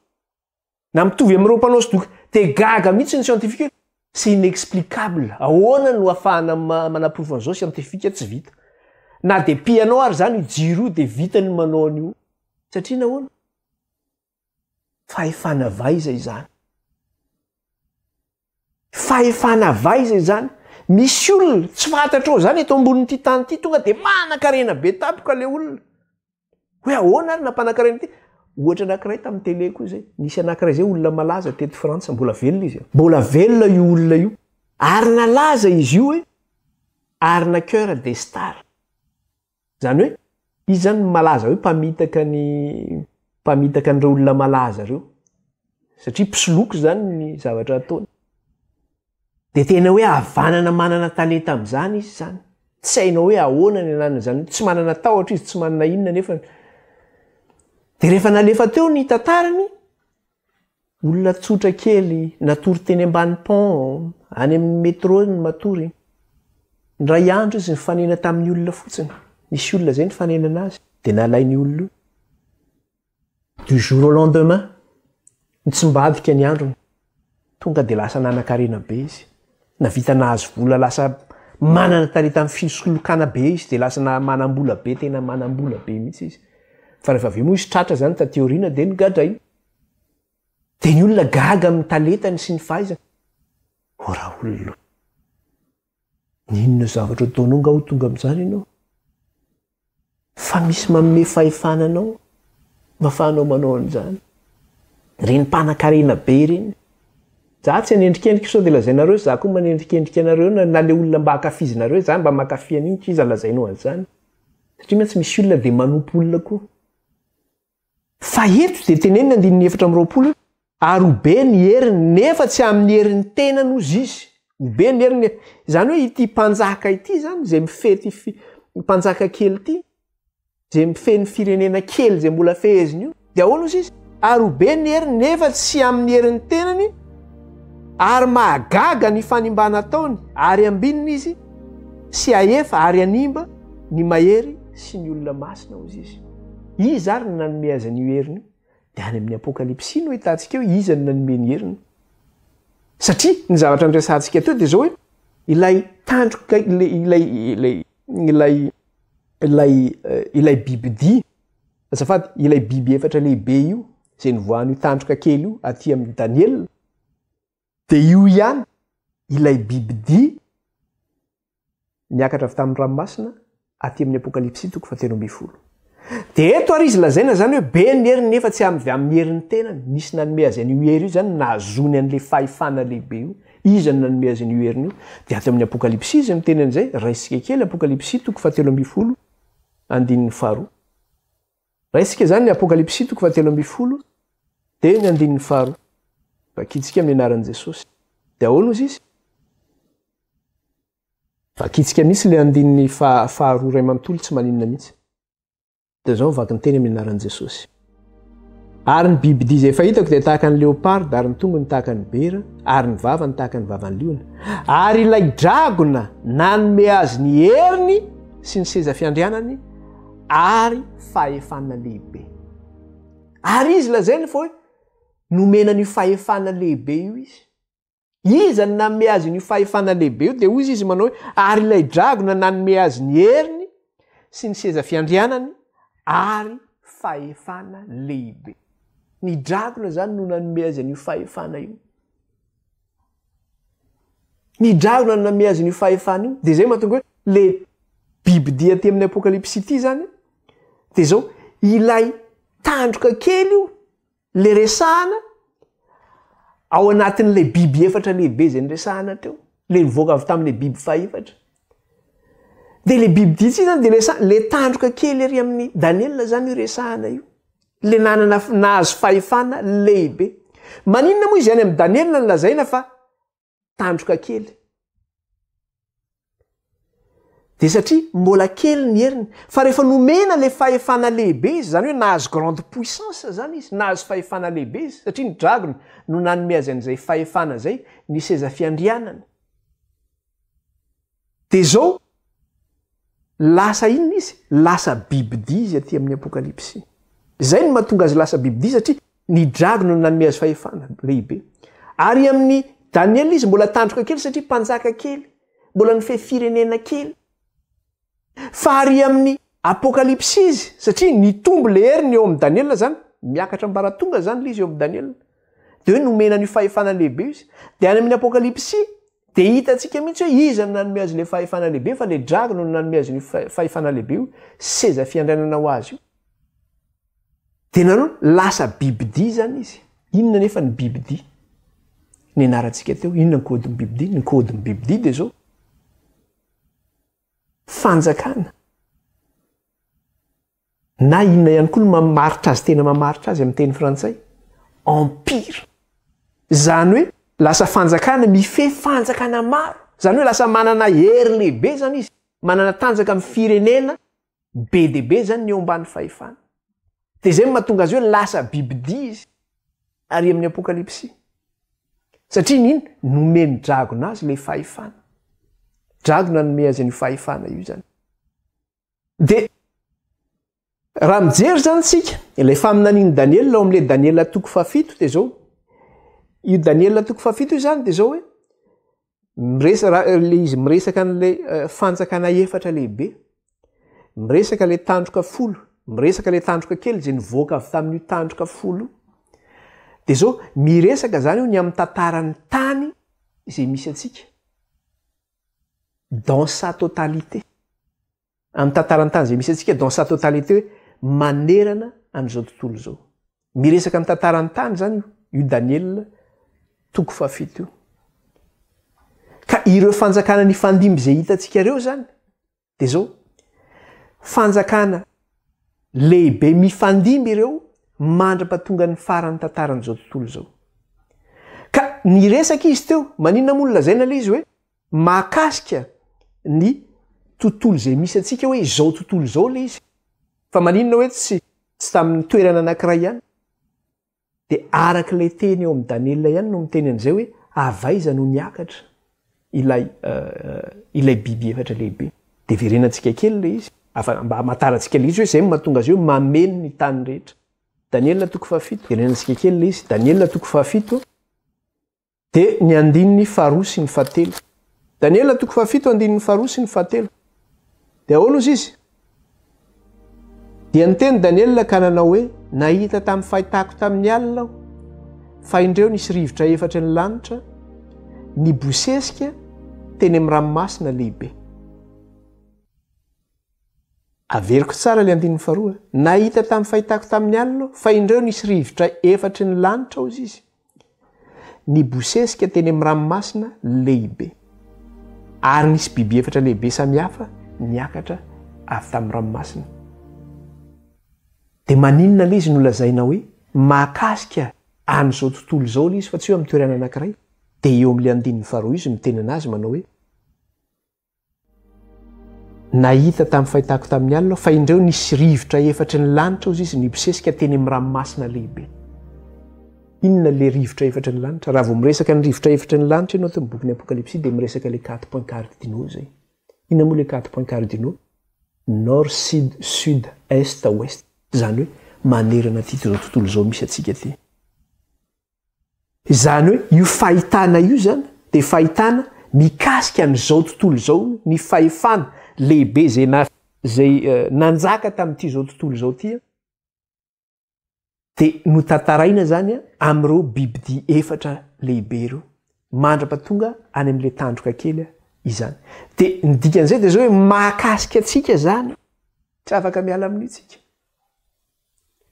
Na mitovy amin'ireo mpanao hosodoko. Dia gaga mihitsy ny scientifique hoe c'est inexplicable, ahoana no ahafahana manaporofo an'izao scientifique tsy vita. Na dia pihanao ary izany io jiro io dia vita ny manao an'io. Satria nahoana? Fahefana avy aiza izany? Fahefana avy aiza izany? Misy olona tsy fantatrao izany eto ambonin'ity tany ity tonga dia manan-karena be tampoka ilay olona. Hoe ahoana ary nampanankarena ity? Ohatra anankiray tamin'ny télé koa izay. Nisy anankiray izay olona malaza teto Frantsa, mbola velona izy. Mbola velona io olona io. Ary nalaza izy io hoe arnaqueur des stars. Izany hoe izy izany malaza hoe mpamitaka ny mpamitaka an'ireo olona malaza ireo. Satria mpisoloky izany ny zavatra ataony. Dia tena hoe havanana manana talenta amin'izany izy izany. Tsy hainao hoe ahoana ny ananany izany. Tsy manana tahotra izy, tsy manana inona nefa. Dia rehefa nalefa teo ny tantarany, olona tsotra kely, natory teny ambany pont, any amin'ny métro ny matory. Indray andro izy nifanena tamin'ny olona fotsiny. Nisy olona izay nifanenana azy, dia nalain'io olona io. Du jour au lendemain, nitsimbadika ny androny, tonga dia lasa nanan-karena be izy. Navita nahazo vola lasa manana talenta amin'ny fisolokana be izy dia lasa manam-bola be, tena manam-bola be mihitsy izy. Fa rehefa avy eo moa izy tratra izany taty aoriana dia nogadraina. Dia ny olona gaga amin'ny talentany sy ny fahaizany. O raolona, n'inona zavatra ataonao nga ho tonga amin'izany ianao? Fa misy manome fahefana anao mba afahanao manao an'izany. Ireny mpanankarena be ireny. Za tsy hanendrikendrika sao dia lazainareo za koa manendrikendrika anareo na na le olona mba ankafizinareo za mba mankafy an'iny k'iza lazainao an'izany. Satria mantsy misy olona dia manompo olona koa. Fa eto dia teneniny andininy 24 hoe, ary ho be ny heriny nefa tsy amin'ny herin'ny tenany hozy izy. Ho be ny heriny, izany hoe ity mpanjaka ity izany izay mifehy ity fi, mpanjaka kely ity, izay mifehy ny firenena kely izay mbola feheziny io, dia ahoana hozy izy? Ary ho be ny heriny nefa tsy amin'ny herin'ny tenany, ary mahagaga ny fanimbana ataony, ary ambinina izy sy hahefa ary hanimba ny mahery sy ny olona masina hozy izy. Iza ary no nanome azy an'io heriny io? Dia any amin'ny Apokalypsy no ahitantsika hoe iza no nanome ny heriny. Satria ny zavatra niresahantsika teo dia izao hoe ilay tandroka ilay ilay ilay ilay ilay ilay bibidia azafady ilay biby efatra lehibe io izay nivoahan'io tandroka kely io aty amin'ny Daniela dia io ihany ilay bibidia Niakatra avy tamin'ny ranomasina aty amin'ny Apokalypsy toko fahatelo ambin'ny folo. Dia eto ary izy lazaina izany hoe be ny heriny nefa tsy avy amin'ny herin'ny tenany. Nisy nanome azy an'io hery io izany nahazoany an'ilay fahefana lehibe io. Iza no nanome azy an'io heriny io? Dia ato amin'ny Apokalypsy izy miteny an'izay. Raisika kely Apokalypsy toko fahatelo ambin'ny folo andininy faharoa. Raisika izany ny Apokalypsy toko fahatelo ambin'ny folo dia ny andininy faharoa. Vakintsika amin'ny anaran'i Jesosy. Dia ahoana hozy izy? Vakintsika mihitsy ilay andininy faharoa iray manontolo tsy maninona mihitsy. Dia izao ny vakin-teny amin'ny anaran'i Jesosy. Ary ny bibidia izay efa hitako dia tahaka ny leoparda, ary ny tongony tahaka ny bera, ary ny vavany tahaka ny vavan'ny liona. Ary ilay dragona nanome azy ny heriny sy ny seza fiandrianany ary fahefana lehibe. Ary izy lazainy fa hoe nomena an'io fahefana lehibe io izy. Iza no nanome azy an'io fahefana lehibe io? Dia hoy izy manao hoe, ary ilay dragona nanome azy ny heriny sy ny seza fiandrianany ary fahefana lehibe. Ny dragona izany no nanome azy an'io fahefana io. Ny dragona no nanome azy an'io fahefana io. Dia izay mahatonga hoe le bibidia aty amin'ny apokalypsy ity izany dia izao, ilay tandroka kely io Le resahana ao anatin'ilay biby efatra lehibe izay niresahana teo, le nivoaka avy tamin'ilay biby fahefatra. Dia le biby dia tsy izany dia le le tandroka kely ery amin'ny Daniela izany io resahana io. Le nanana nahazo fahefana lehibe. Maninona moa izy any amin'i Daniela no lazaina fa tandroka kely. Dia satria mbola kely ny heriny. Fa rehefa nomena ilay fahefana lehibe izy, izany hoe nahazo grande puissance izany izy, nahazo fahefana lehibe izy, satria ny dragona no nanome azy an'izay fahefana izay, ny seza fiandrianana. Dia izao, lasa inona izy? Lasa bibidia izy aty amin'ny Apokalypsy. Izay no mahatonga azy lasa bibidia satria Ny dragona no nanome azy fahefana lehibe. Ary amin'i Daniela izy mbola tandroka kely satria mpanjaka kely, mbola nifehy firenena kely. Fa ary amin'ny Apokalypsy izy, satria nitombo le heriny eo amin'i Daniela zany, miakatra ambaratonga zany le izy eo amin'i Daniela. Dia hoe nomena an'io fahefana lehibe io izy. Dia any amin'ny Apokalypsy, dia hitantsika mihitsy hoe iza no nanome azy le fahefana lehibe, fa le dragona no nanome azy an'io fahefana lehibe io, seza fiandrianana ho azy io. Dia nareo lasa bibidia izany izy. Inona nefa ny bibidia? Nianarantsika teo, inona ny kaodin'ny bibidia? Ny kaodin'ny bibidia dia izao, fanjakana na inona ihany koa no mamaritra azy, tena mamaritra azy amin'ny teny frantsay, empire. Izany hoe lasa fanjakana mifehy fanjakana maro. Izany hoe lasa manana hery lehibe izany izy, manana tanjaka amin'ny firenena Be dia be zany ny eo ambany fahefana. Dia izay no mahatonga azy hoe lasa bibidia izy ary amin'ny Apokalypsy. Satria nino? Nomen'ny dragona azy ilay fahefana. Dragona nanome azy an'io fahefana io izany. Dia raha mijery izany tsika, ilay faminanian'i Daniela ao amin'ilay Daniela toko fahafito dia izao. Io Daniela toko fahafito io izany dia izao hoe Miresa raha le izy miresaka an'ilay eh, fanjakana efatra lehibe, miresaka ilay tandroka folo, miresaka ilay tandroka kely izay nivoaka avy tamin'io tandroka folo io. Dia izao, miresaka izany io ny amin'ny tantaran'ny tany izay misy antsika, dans sa totalité. Amin'ny tantaran'ny tany izay misy antsika dans sa totalité hoe manerana an'izao tontolo izao. Miresaka ny tantaran'ny tany izany io, io Daniela toko fahafito io. Ka ireo fanjakana nifandimby izay hitantsika ireo izany dia izao, fanjakana lehibe mifandimby ireo mandra-pahatongan'ny faran'ny tantaran'izao tontolo izao. Ka niresaka izy teo, maninona moa no lazaina ilay izy hoe Mahakasika ny tontolo izay misy antsika hoe izao tontolo izao ilay izy. Fa maninona hoe tsy tsy tamin'ny toerana anankiray ihany? Dia araka ilay teny eo amin'i Daniela ihany no miteny an'izay hoe avy aiza no niakatra ilay ilay biby efatra lehibe. Dia verenantsika kely ilay izy, afa mba hamantarantsika ilay izy hoe izay no mahatonga azy hoe mameno ny tany rehetra. Daniela toko fahafito, verenantsika kely ilay izy, Daniela toko fahafito. Dia ny andininy faharoa sy ny fahatelo. Daniela toko fahafito andininy faharoa sy ny fahatelo. Dia ahoana ozy izy? Dia niteny Daniela ka nanao hoe, Nahita tamin'ny fahitako tamin'ny alina aho, fa indreo nisy rivotra efatry ny lanitra nibosesika teny amin'ny ranomasina lehibe. Averiko tsara ilay andininy faharoa. Nahita tamin'ny fahitako tamin'ny alina aho, fa indreo nisy rivotra efatry ny lanitra, hozy izy, nibosesika teny amin'ny ranomasina lehibe. Ary nisy biby efatra lehibe samihafa niakatra avy tamin'ny ranomasina. Dia maninona ilay izy no lazaina hoe mahakasika an'izao tontolo izao ilay izy fa tsy hoe amin'ny toerana anankiray? Dia eo amin'ilay andininy faharoa izy miteny an'azy manao hoe. Nahita tamin'ny fahitako tamin'ny alina aho fa indreo nisy rivotra efatry ny lanitra hozy izy nibosesika teny amin'ny ranomasina lehibe. Inona ilay rivotra efatry ny lanitra? Raha vao miresaka ny rivotra efatry ny lanitra ianao ato amin'ny bokin'ny Apokalypsy dia miresaka ilay quatre points cardinaux izay. Inona moa ilay quatre points cardinaux? Nord, sud, sud, est, ouest. Izany hoe manerana ity izao tontolo izao misy antsika ity. Izany hoe io fahitana io izany dia fahitana mikasika an'izao tontolo izao, ny fahefana lehibe izay na izay nanjaka tamin'ity izao tontolo izao ity dia notantaraina izany amin'ireo bibidia efatra lehibe ireo mandra-pahatonga any amin'ilay tandroka kely izany. Dia ny dikan'izay dia izao hoe mahakasika antsika izany, tsy afaka miala amin'io tsika.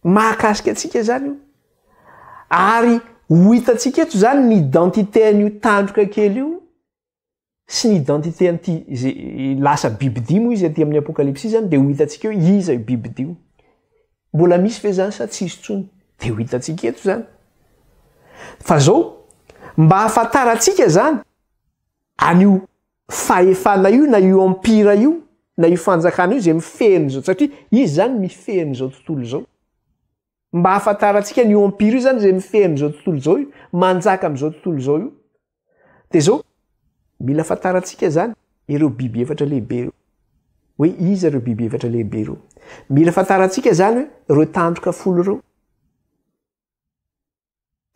Mahakasika antsika izany io. Ary ho hitantsika eto izany ny identité an'io tandroka kely io sy ny identité an'ity izay lasa bibidia moa izy aty amin'ny apokalypsy izany dia ho hitantsika hoe iza io bibidia io. Mbola misy ve izany sa tsy hisy intsony? Dia ho hitantsika eto izany. Fa zao, mba hahafantarantsika izany an'io fahefana io na io empire io na io fanjakana io izay mifehy an'izao satria izy izany mifehy an'izao tontolo izao. Mba hahafantarantsika an'io empire io izany izay mifehy an'izao tontolo izao io, manjaka amin'izao tontolo izao io. Dia izao, mila fantarantsika izany ireo biby efatra lehibe ireo. Hoe iza ireo biby efatra lehibe ireo. Mila fantarantsika izany hoe ireo tandroka folo ireo.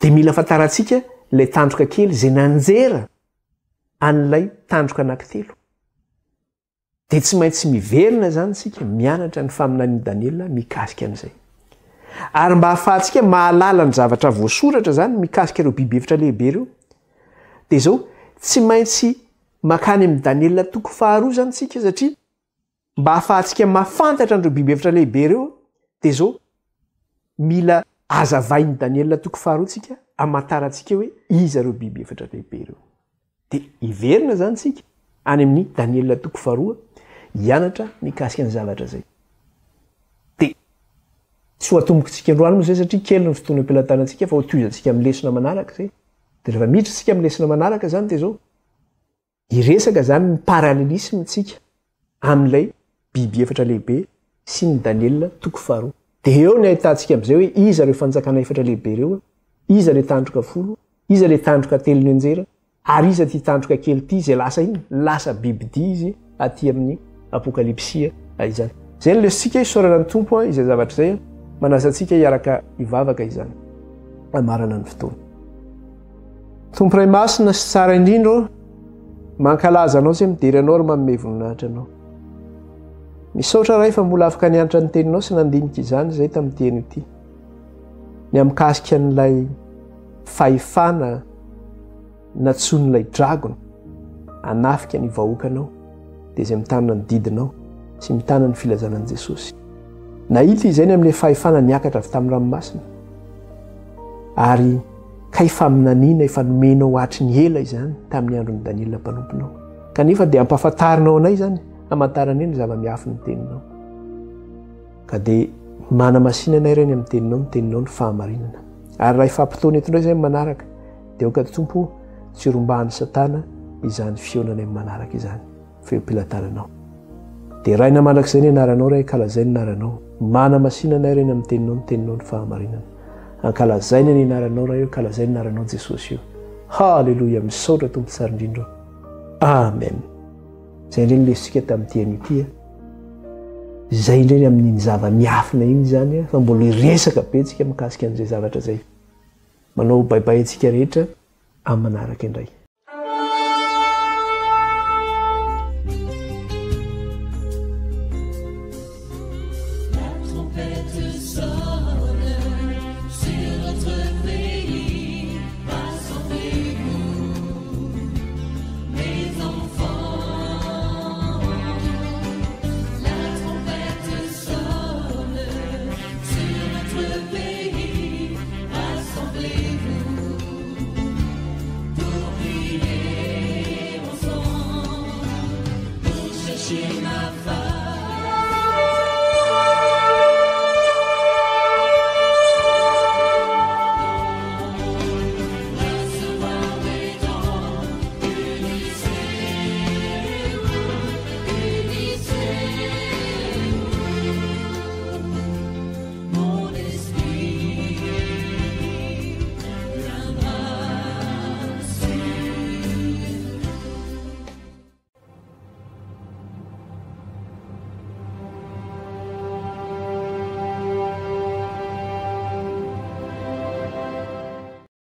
Dia mila fantarantsika ilay tandroka kely izay nanjera an'ilay tandroka anankitelo. Dia tsy maintsy miverina izany isika mianatra ny faminanian'i Daniela mikasika an'izay. Ary mba hahafahantsika mahalala ny zavatra voasoratra izany mikasika ireo biby efitra lehibe ireo, dia izao, tsy maintsy mankany amin'i Daniela toko faharoa izany isika satria Mba hahafahantsika mahafantatra an'ireo biby efatra lehibe ireo, dia izao, mila hazavain'i Daniela toko faharoa tsika hamantarantsika hoe iza ireo biby efatra lehibe ireo. Dia hiverina izany tsika any amin'ny Daniela toko faharoa hianatra mikasika ny zavatra izay. Dia tsy ho atombokintsika androany moa izay satria kely ny fotoana am-pelatanantsika fa ho tohizantsika amin'ny lesona manaraka izay. Dia rehefa miditra isika amin'ny lesona manaraka izany dia izao, Hiresaka izany ny parallelisme tsika amin'ilay biby efatra lehibe sy ny Daniela toko faharoa. Dia eo ny ahitantsika amin'izay hoe iza ireo fanjakana efatra lehibe ireo, iza ilay tandroka folo, iza ilay tandroka telo nianjera, ary iza ity tandroka kely ity izay lasa inona? Lasa bibidia izy aty amin'ny Apokalypsy izany. Izay no lesotsika, isaorana ny Tompo izay zavatra izay, manasa antsika hiaraka hivavaka izany. Hamarana ny fotoana. Tompo Ray Masina sy Tsara indrindra ô, mankalaza Anao izay midera Anao ary manome voninahitra Anao. Misaotra Ray fa mbola afaka nianatra ny Teninao sy nandinika izany izay tamin'ity anio ity. Ny amikasika an'ilay fahefana natsoin'ilay dragona hanafika ny vahoakanao dia izay mitana ny didinao sy mitana ny filazana an'i Jesosy. Nahita izay ny amin'ilay fahefana niakatra avy tamin'ny ranomasina ary kay faminaniana efa nomenao hatry ny ela izany tamin'ny andron'i Daniela mpanomponao. Kanefa dia ampahafantarinao anay izany hamantaranay ny zava-miafin'ny teninao. Ka dia manamasina anay Ray ny amin'ny teninao, ny teninao ny fahamarinana. Ary raha hifampitaona eto indray izay amin'ny manaraka, dia aoka Tompo tsy rombahan'i Satana izany fihaonanay amin'ny manaraka izany, fa eo am-pelatananao. Deraina mandrakizay ny anaranao Ray, ankalazaina ny anaranao. Manamasina anay Ray ny amin'ny teninao, ny teninao ny fahamarinana. Ankalazaina ny anaranao Ray o, ankalazaina ny anaranao Jesosy o. Haleloia, misaotra Tompo tsara indrindra o. Amen. Izay indray no lesotsika tamin'ity anio ity a. Izay indray ny amin'iny zava-miafina iny izany a, fa mbola hiresaka be tsika mikasika an'izay zavatra izay. Manao bye bye antsika rehetra amin'ny manaraka indray.